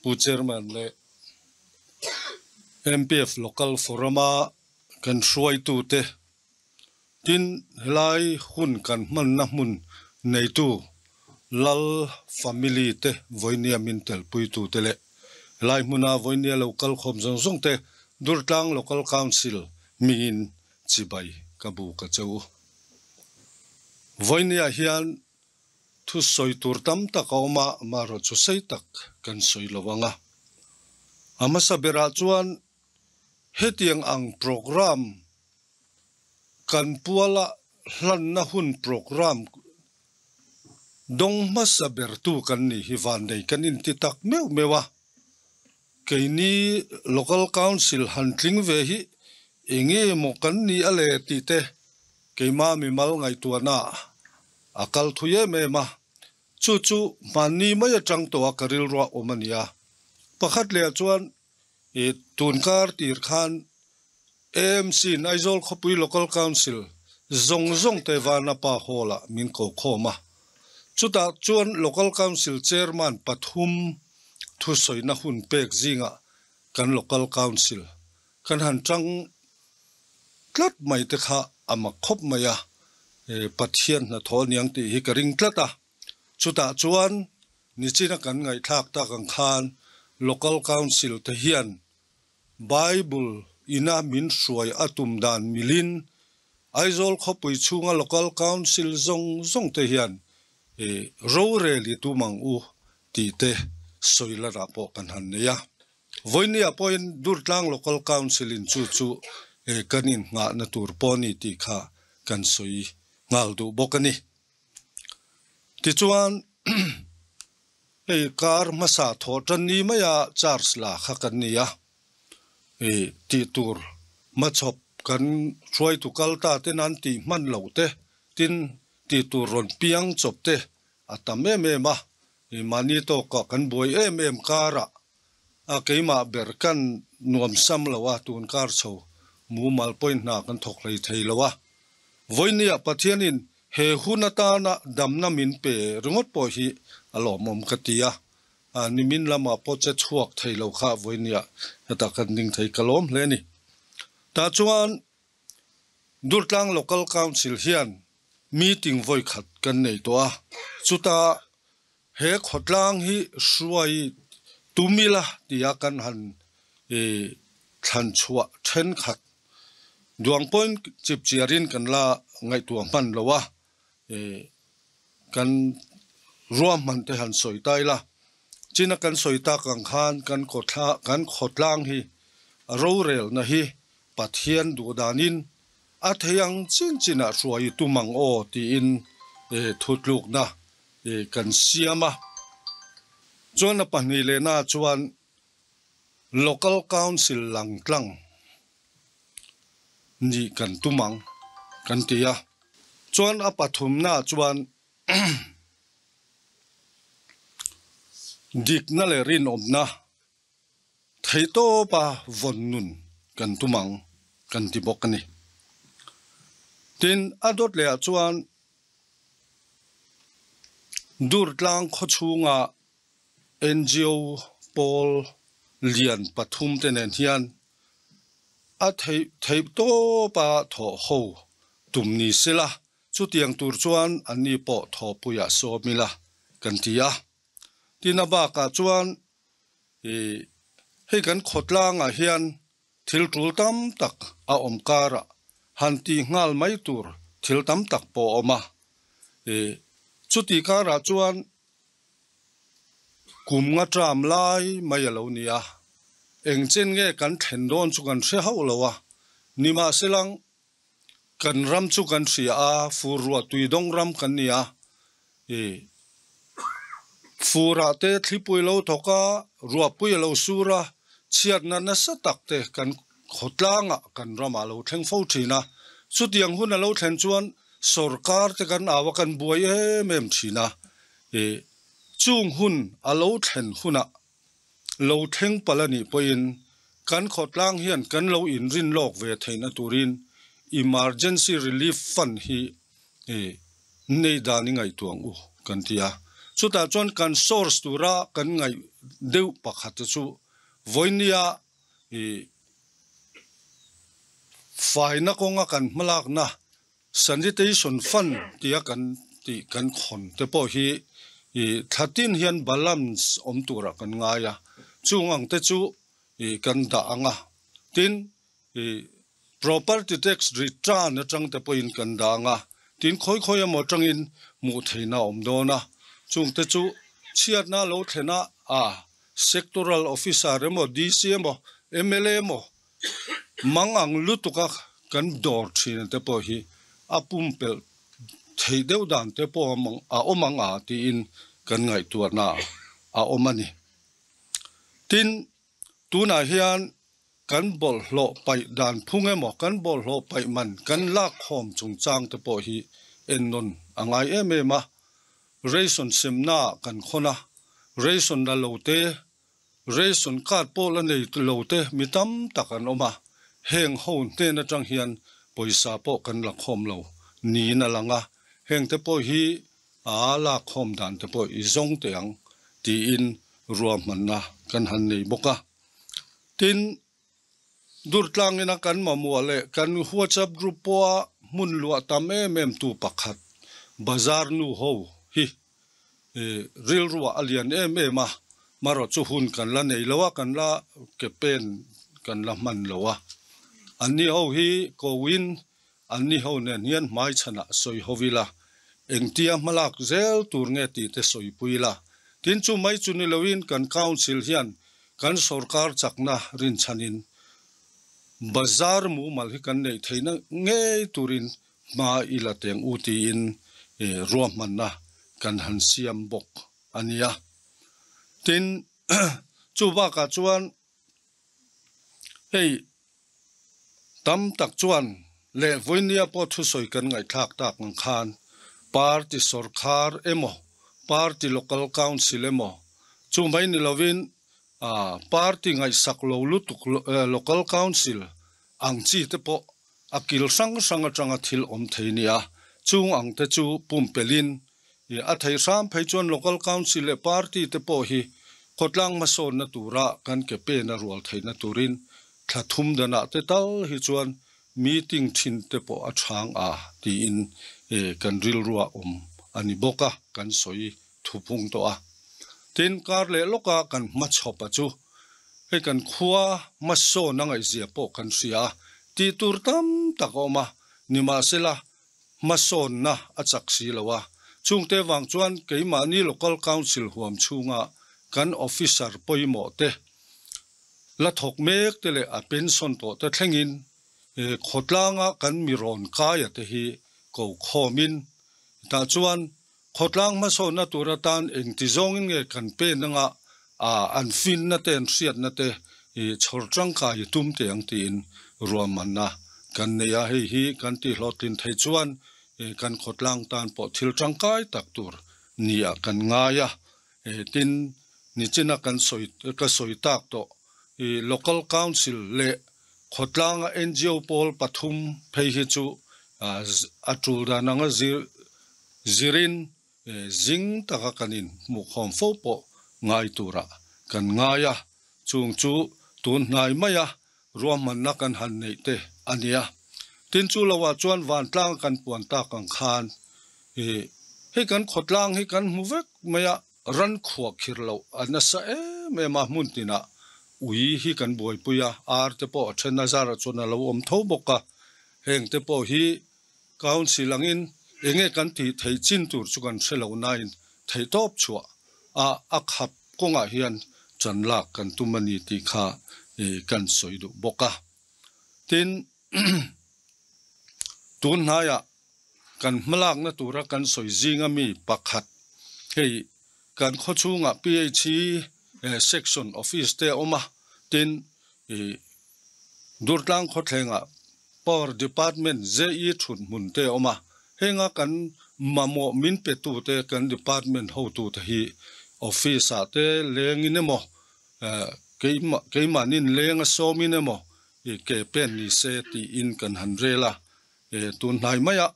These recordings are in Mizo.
Pu Chairman leh MPF Local Forum-a kan hruaitute tin helai hun kan hmanna hmun neitu Lal family te vawinia min telpuitute leh helai hmuna vawinia lo kal khawm zawng zawng te Durtlang Local Council mingin chibai ka bu ka che u. Vawinia hian Thu sawi tur tam tak a awm a, amaherawhchu sei tak kan sawi lo ang a. A hmasa berah chuan hetiang ang programme kan puala hlanna hun programme dawng hmasa bertu kan nih hi vannei kan inti tak meuh meuh a. Keini Local Council han tling ve hi enge maw kan ni a le tih te keimah mimal ngaihtuahna a kal thui em em a, chu chu hmanni mai atang tawh a ka rilruah awm a nia. Pakhat leh ah chuan i tunkar tir khan AMC in Aizawl khawpui Local Council zawng zawng te Vanapa Hall ah min ko khawm a, chutah chuan Local Council Chairman pathum thusawina hun pek zingah kan Local Council kan han tang tlat mai te kha a mak khawp mai a, Pathian hnathawh aniang tih hi ka ring tlat a. Chutah chuan nichina kan ngaihthlak tak ang khan Local Council te hian Bible ina min hruai a tum dan milin Aizawl khawpui chhunga Local Council zawng zawng te hian rorel i tum ang u tih te sawi larah pawh kan han nei a. Vawinia pawhin Durtlang Local Council in chu chu kan innghahna tur pawh a ni tih kha kan sawi nghal duh bawk a ni. Tichuan hei kar hmasa thawh tan ni maia charge la kha kan ni a, hei tih tur hmachhawp kan hruaitu kal ta te nan tih hman loh te, tin tih tur rawn piang chawp te a tam em em a, hei mahni tawkah kan buai em em karah a keimah ber kan nuam sam lo a, tun kar chho mumal pawhin hna kan thawk hlei thei lo a. Vawinia Pathianin he hun atana damna min pe ringawt pawh hi a lawmawm ka ti a, nimin lamah pawh che chhuak thei lo kha vawinia hetah kan ding thei ka lawm hle a ni. Tah chuan Durtlang Local Council hian meeting vawikhat kan nei tawh a, chuta He khawtlang hi hruai tum ila tia kan han thlan chhuah thenkhat duang pawhin chip chiarin kan la ngaihtuah hman lo a, kan ruahman te han sawi ta ila. China kan sawi tak ang khan kan kan khawtlang hi a rorelna hi Pathian duh danin a thei ang chin chinah hruai tum ang aw tiin thutlukna kan siam a. Chuan a pahnih lehna chuan Local Council langtlang nih kan tum ang kan ti a. Chuan a pathumna chuan dikna leh rinawmna Theihtawpa vawn nun kan tum ang kan ti bawk a ni. Tin, a dawt leh ah chuan Durtlang khawchhunga ngo pawl lian pathum te nen hian a theih theihtawpa thawh ho tum ni sela, chutiang tur chuan anni pawh thawhpuiah sawm ila kan ti a. Tin, a bakah chuan I hei kan khawtlangah hian thil tul tam tak a awm karah han tih nghal mai tur thil tam tak pawh a awm a. I chuti karah chuan kum nga tram lai mai a lo ni a, eng chen nge kan thlen dawn chu kan hre hauh lo a, nimahselang Kan ram chu kan hria a, fur ruah tui dawng ram kan ni a, i furah te thlipui lo thawk a, ruahpui a lo sur a, chhiatna nasa tak te kan khawtlangah kan ramah a lo thleng fo thin a. Chutiang hun a lo thlen chuan sorkar te kan au a, kan buai em em thin a, i chung hun a lo thlen hunah Lo thleng palh a nih pawhin kan khawtlang hian kan lo inrin lawk ve theihna turin Emergency Relief Fund hi nei dan i ngaihtuah ang u kan ti a. Chutah chuan kan source tura kan ngaih deuh pakhat te chu vawinia ih faina kawnga kan hmalakna Sanitation Fund tia kan tih kan khawn te pawh hi ih thla tin hian balance awm turah kan ngai a, chung ang te chu ih kan dah ang a, tin ih property tax return atang te pawhin kan dah ang a, tin khawi khawi emaw atangin hmuh theihna a awm dawn a, chung te chu chhiatna lo thlen a a sectoral officer emaw DC emaw mla emaw Mang ang lutuka kan dawr thin te pawh hi a pumpelh theih deuh dan te pawh a awm ang a tiin kan ngaihtuahna a awm a ni. Tin, tunah hian kan bawlhhlawh paih dan phung emaw, kan bawlhhlawh paih man kan lakkhawm chungchang te pawh hi ennawn a ngai em em a. Ration semnaah kan khawn a, ration la lo te Ration card pawh la nei lo te mi tam tak an awm a, heng ho hnen atang hian pawisa pawh kan la khawm lo niin a lang a, heng te pawh hi a lak khawm dan te pawh i zawng teh ang tiin ruahmanna kan han nei bawk a. Tin, Durtlangina kan mamawh leh kan WhatsApp group pawha hmun luah tam em em tu pakhat bazar nu ho hi rilruah a lian em em a, marawh chu hun kan la nei lo a, kan la ke pen kan la hman lo a. Anni ho hi koin anni ho nen hian hmaichhanah sawi ho ila, engtia hmalak zel tur nge tih te sawipui ila. Tin chu mai chu ni loin kan Council hian kan sorkar chakna rinchhanin bazar mumal hi kan neih theihna ngei turin hma i la teng u tiin ruahmanna kan han siam bawk a nia. Tin, chu bakah chuan hei tam tak chuan leh vawinia pawh thusawi kan ngaihthlak tak ang khan party sorkar emaw, party local council emaw chu mai ni lovin party ngaihsak lo lutuk local council ang chi te pawh A kil hrang hrang atanga thil awm thei nia, chung ang te chu pumpelhin a thei hram phei chuan Local Council leh Party te pawh hi khawtlang hmasawnna tura kan ke pen a rual theihna turin thla thum danah te tal hi chuan meeting thin te pawh a chhang a tiin kan rilrua awm a ni bawk a, kan sawi thupung tawh a. Tin, kar leh lawka kan hmachhawp a chu hei kan khua hmasawn a ngaihzia pawh kan hria a, tih tur tam tak a awm a, nimahsela hmasawnna a chak si lo a. Chungte vang chuan keimahni Local Council huam chhunga kan officer pawimawh te, la thawk mek te leh a pension tawh te thlengin khawtlanga kan mi rawn kaia te hi ko khawmin tah chuan Khawtlang hmasawnna tur atan engti zawngin nge kan pen anga an finna te an hriatna te i chhawr tangkai i tum teh ang tiin ruahmanna kan nei a, hei hi kan tihhlawhtlin thei chuan kan khawtlang tan pawh thil tangkai tak tur nia kan ngai a, tin nichina kan sawi ka sawi tak tawh i Local Council leh khawtlanga NGO pawl pathum phei hi chu a tul dan anga zir Zirin zing taka kan inhmuhkhawm fo pawh ngai turah kan ngai a, chung chu tun hnai maia ruahmanna kan han neih te a nia. Tin chu loah chuan vantlang kan puan tak ang khan hei kan khawtlang hi kan hmu vek mai a, ran khuah khir loh a nasa em em a, hmun tinah ui hi kan buaipui a, ar te pawh a then a zarah chuan a lo awm tho bawk a, heng te pawh hi Council angin enge kan tih theih chin tur chu kan hre lo nain theihtawp chhuah a a khap kawngah hian ṭan lak kan tum a ni tih kha kan sawi duh bawk a. Tin, tun hnaiah kan hmalakna tura kan sawi zinga mi pakhat hei kan khawchhungah PHE section office te a awm a, tin Durtlang khawthlengah Power Department JE thut hmun te a awm a, henga kan mamawh min pe tute kan department hotute hi office ah te lengin emaw keimahnin leng a sawmin emaw ke pen ni se tiin kan han rel a, tun hnai maiah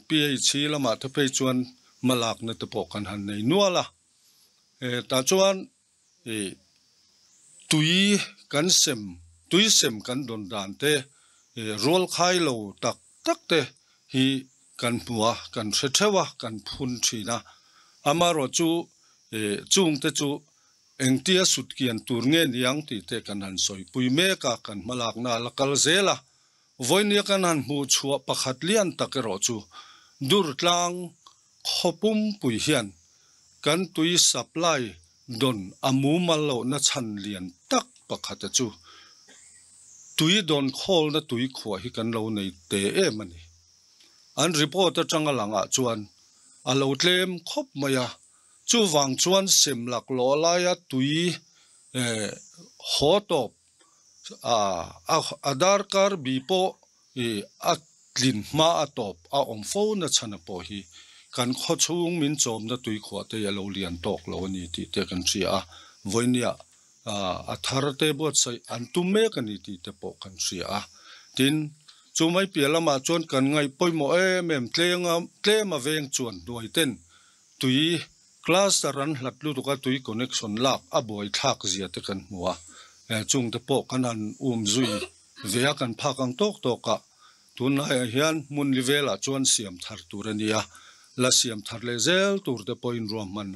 PHC lamah te phei chuan hmalakna te pawh kan han nei nual a. Tah chuan tui kan sem, tui sem kan dawn dan te, rual khai lo tak tak te hi kan hmu a, kan hre theuh a, kan phun thin a. Amaherawh chu chung te chu engtia sut kian tur nge niang tih te kan han sawipui mek a, kan hmalakna a la kal zel a. Vawinia kan han hmuh chhuah pakhat lian tak erawh chu Durtlang khaw pumpui hian kan tui supply dawn a mumal lohna chhan lian tak pakhata chu tui dawn khawlna tui khuah hi kan lo nei te em a ni. An report atanga langah chuan a lo tlem khawp mai a, chuvang chuan sem laklawh laia tui haw tawp A darkar bi pawh a tlin hma a tawp a awm fo na chhan a pawh hi kan khawchhung min chawmna tuikhuah te hi a lo lian tawk lo a ni tih te kan hria a, vawinia a thar te buatsaih an tum mek a ni tih te pawh kan hria a. Tin, chu mai piah lamah chuan kan ngaih pawimawh em em tlenga tlem a veng chuan hnuai ten tui Cluster an hlat lutuk a tui connection lak a buai thlak zia te kan hmu a, chung te pawh kan han um zui ve a kan phak ang tawk tawk a, tunlaiah hian hmun li velah chuan siam thar tur a ni a, la siam thar leh zel tur te pawhin ruahman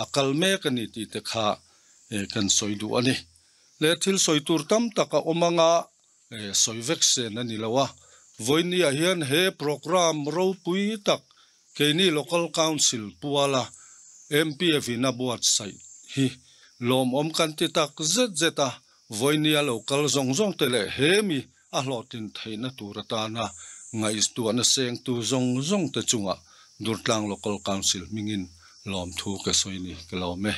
a kal mek a ni tih te kha kan sawi duh a ni. Leh thil sawi tur tam tak a awm anga sawi vek sen a ni lo a, vawinia hian he programme ropui tak Keini Local Council puala MPF in a buatsaih hi lawmawm kan ti tak zet zet a, vawinia lo kal zawng zawng te leh he mi a hlawhtlin theihna tur atana ngaihtuahna sengtu zawng zawng te chungah Durtlang Local Council hmingin lawmthu ka sawi ni ka lawm e.